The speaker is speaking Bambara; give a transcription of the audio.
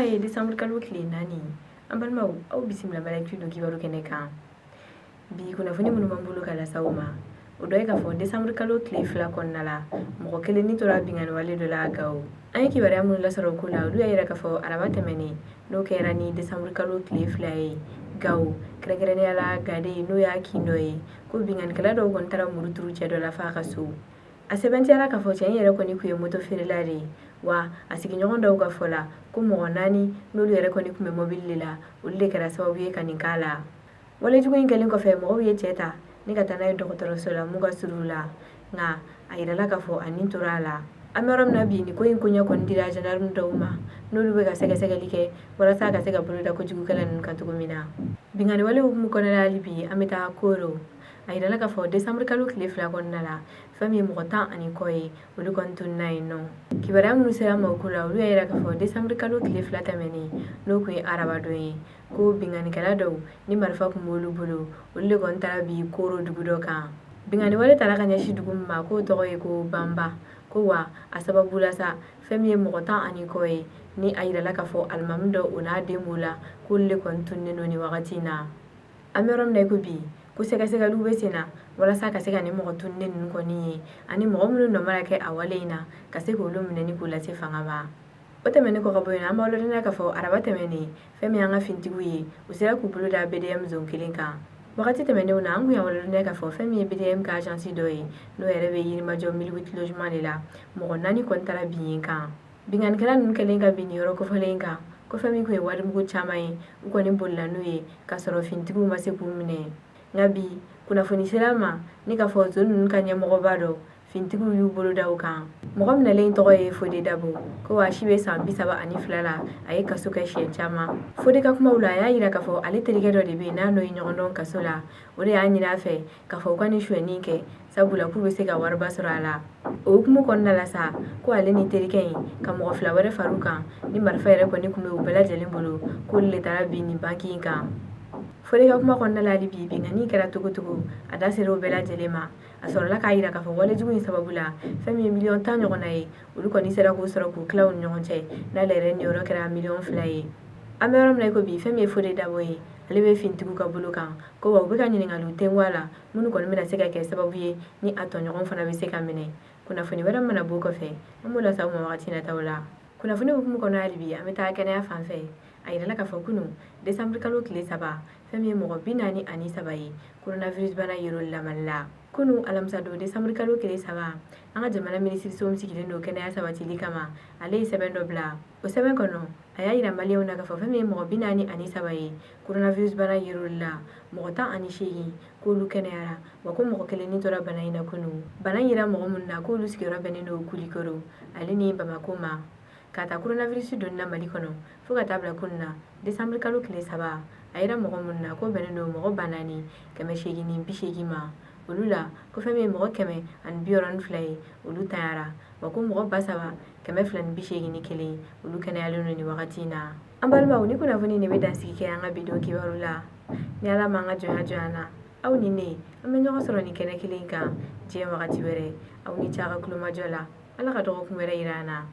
ye décembre kalo tile 4. An balimaw, aw bisimila Mali Actu don kibaru kɛnɛ kan. Bi kunnafoni minnu b'an bolo ka lase aw ma, o dɔ ye k'a fɔ décembre kalo tile 2 kɔnɔna la, mɔgɔ kelen ni tora binkanni wale dɔ la Gawo. An ye kibaruya minnu lasɔrɔ o ko la, olu y'a yira k'a fɔ araba tɛmɛnen, n'o kɛra ni décembre kalo tile 2 ye, Gawo, kɛrɛnkɛrɛnnenya la Gade, n'o y'a kin dɔ ye, ko binkannikɛla dɔw kɔni taara muru turu cɛ dɔ la f'a ka so. A sɛbɛntiyara k'a fɔ cɛ in yɛrɛ kɔni tun ye moto feerela de ye. Wa a sigiɲɔgɔn dɔw ka fɔ la, ko mɔgɔ naani n'olu yɛrɛ kɔni tun bɛ mɔbili de la, olu de kɛra sababu ye ka nin k'a la. Walejugu in kɛlen kɔfɛ, mɔgɔw ye cɛ ta ni ka taa n'a ye dɔgɔtɔrɔso la mun ka surun u la, nka a yirala k'a fɔ a ni tora a la. An bɛ yɔrɔ min na bi, nin ko in koɲɛ kɔni dira gendarme dɔw ma, n'olu bɛ ka sɛgɛsɛgɛli kɛ walasa ka se ka bolo da kojugukɛla ninnu kan cogo min na. Binkanni wale hukumu kɔnɔna hali bi, an bɛ taa Koro. A yirala k'a fɔ décembre kalo tile 2 kɔnɔna la, fɛn min ye mɔgɔ 10 ani kɔ ye, olu kɔni tununna yen nɔ. Kibaruya minnu sera ma o ko la, olu y'a yira k'a fɔ décembre kalo tile 2 tɛmɛnen, n'o tun ye arabadon ye, ko binkannikɛla dɔw ni marifa tun b'olu bolo, olu de kɔni taara bin Koro dugu dɔ kan. Binkanni wale taara ka ɲɛsin dugu min ma, k'o tɔgɔ ye ko Banba. Ko wa a sababu la sa, fɛn min ye mɔgɔ 10 ani kɔ ye, ni a yirala k'a fɔ alimami dɔ, o n'a den b'o la, k'olu de kɔni tununnen don nin wagati in na. An bɛ yɔrɔ min na i ko bi, ko sɛgɛsɛgɛliw bɛ sen na walasa ka se ka nin mɔgɔ tununnen ninnu kɔni ye, ani mɔgɔ minnu nɔ mana kɛ a wale in na, ka se k'olu minɛ ni k'u lase fanga ma. O tɛmɛnen kɔ ka bɔ yen, an b'aw ladɔnniya k'a fɔ araba tɛmɛnen, fɛn min y'an ka finitigiw ye, u sera k'u bolo da BDM zon kelen kan. Wagati tɛmɛnenw na, an kun y'aw ladɔnniya k'a fɔ fɛn min ye BDM ka agence dɔ ye, n'o yɛrɛ bɛ Yirimajɔ 1008 logement de la, mɔgɔ naani kɔni taara bin yen kan. Binkannikɛla ninnu kɛlen ka bin nin yɔrɔ kofɔlen kan, ko fɛn min kun ye warimugu caman ye, u kɔni bolila n'u ye k'a sɔrɔ finitigiw ma se k'u minɛ. Nka bi kunnafoni sera ma ni k'a fɔ zon ninnu ka ɲɛmɔgɔba dɔ, finitigiw y'u bolo da o kan. Mɔgɔ minɛlen tɔgɔ ye Fode Dabo. Ko a si bɛ san 32 la, a ye kaso kɛ siɲɛ caman. Fode ka kumaw la, a y'a yira k'a fɔ ale terikɛ dɔ de bɛ yen n'a n'o ye ɲɔgɔn dɔn kaso la, o de y'a ɲini a fɛ k'a fɔ u ka nin sonyɛni kɛ, sabula k'u bɛ se ka wariba sɔrɔ a la. O hukumu kɔnɔna la sa, ko ale ni terikɛ in ka mɔgɔ fila wɛrɛ far'u kan, ni marifa yɛrɛ kɔni tun bɛ u bɛɛ lajɛlen bolo, k'olu de taara bin nin banki in kan. Fode ka kuma kɔnɔna la hali bi, binkanni kɛra cogo cogo, a da sera o bɛɛ lajɛlen ma. A sɔrɔla k'a yira k'a fɔ walejugu in sababu la, fɛn min ye miliyɔn 10 ɲɔgɔnna ye, olu kɔni sera k'o sɔrɔ k'u tila u ni ɲɔgɔn cɛ, n'ale yɛrɛ niyɔrɔ kɛra miliyɔn 2 ye. An bɛ yɔrɔ min na i ko bi, fɛn min ye Fode Dabo ye, ale bɛ finitigiw ka bolo kan. Ko wa u bɛ ka ɲininkaliw tengu a la minnu kɔni bɛna se ka kɛ sababu ye ni a tɔɲɔgɔn fana bɛ se ka minɛ. Kunnafoni wɛrɛ mana bɔ kɔfɛ, an b'o lase aw ma wagati nataw la. Kunnafoni hukumu kɔnɔ hali bi, an bɛ taa kɛnɛya fan fɛ. A yirala k'a fɔ kunun décembre kalo tile 3, fɛn min ye mɔgɔ 43 ye, coronavirus bana yer'olu la Mali la. Kunun alamisa don décembre kalo tile 3, an ka jamana minisiriso min sigilen don kɛnɛya sabatili kama, ale ye sɛbɛn dɔ bila. O sɛbɛn kɔnɔ, a y'a yira maliyɛnw na k'a fɔ fɛn min ye mɔgɔ 43 ye, coronavirus bana yer'olu la, mɔgɔ 18 k'olu kɛnɛyara, wa ko mɔgɔ kelen ni tora bana in na kunun. Bana yera mɔgɔ minnu na, k'olu sigiyɔrɔ bɛnnen don Kulikoro ale ni Bamako ma. K'a ta coronavirus donni na Mali kɔnɔ fo ka taa bila kunun na décembre kalo tile 3, a yera mɔgɔ minnu na, k'o bɛnnen don mɔgɔ 4880 ma. Olu la, ko fɛn min ye mɔgɔ 162 ye, olu tanyara, wa ko mɔgɔ 3281, olu kɛnɛyalen don nin wagati in na. An balimaw, ni kunnafoni de bɛ dansigi kɛ an ka bi don kibaru la. Ni Ala ma an ka jɔnya jɔ an na, aw ni ne, an bɛ ɲɔgɔn sɔrɔ nin kɛnɛ kelen kan diɲɛ wagati wɛrɛ. Aw ni ce a ka kulomajɔ la. Ala ka dɔgɔkun wɛrɛ yira an na.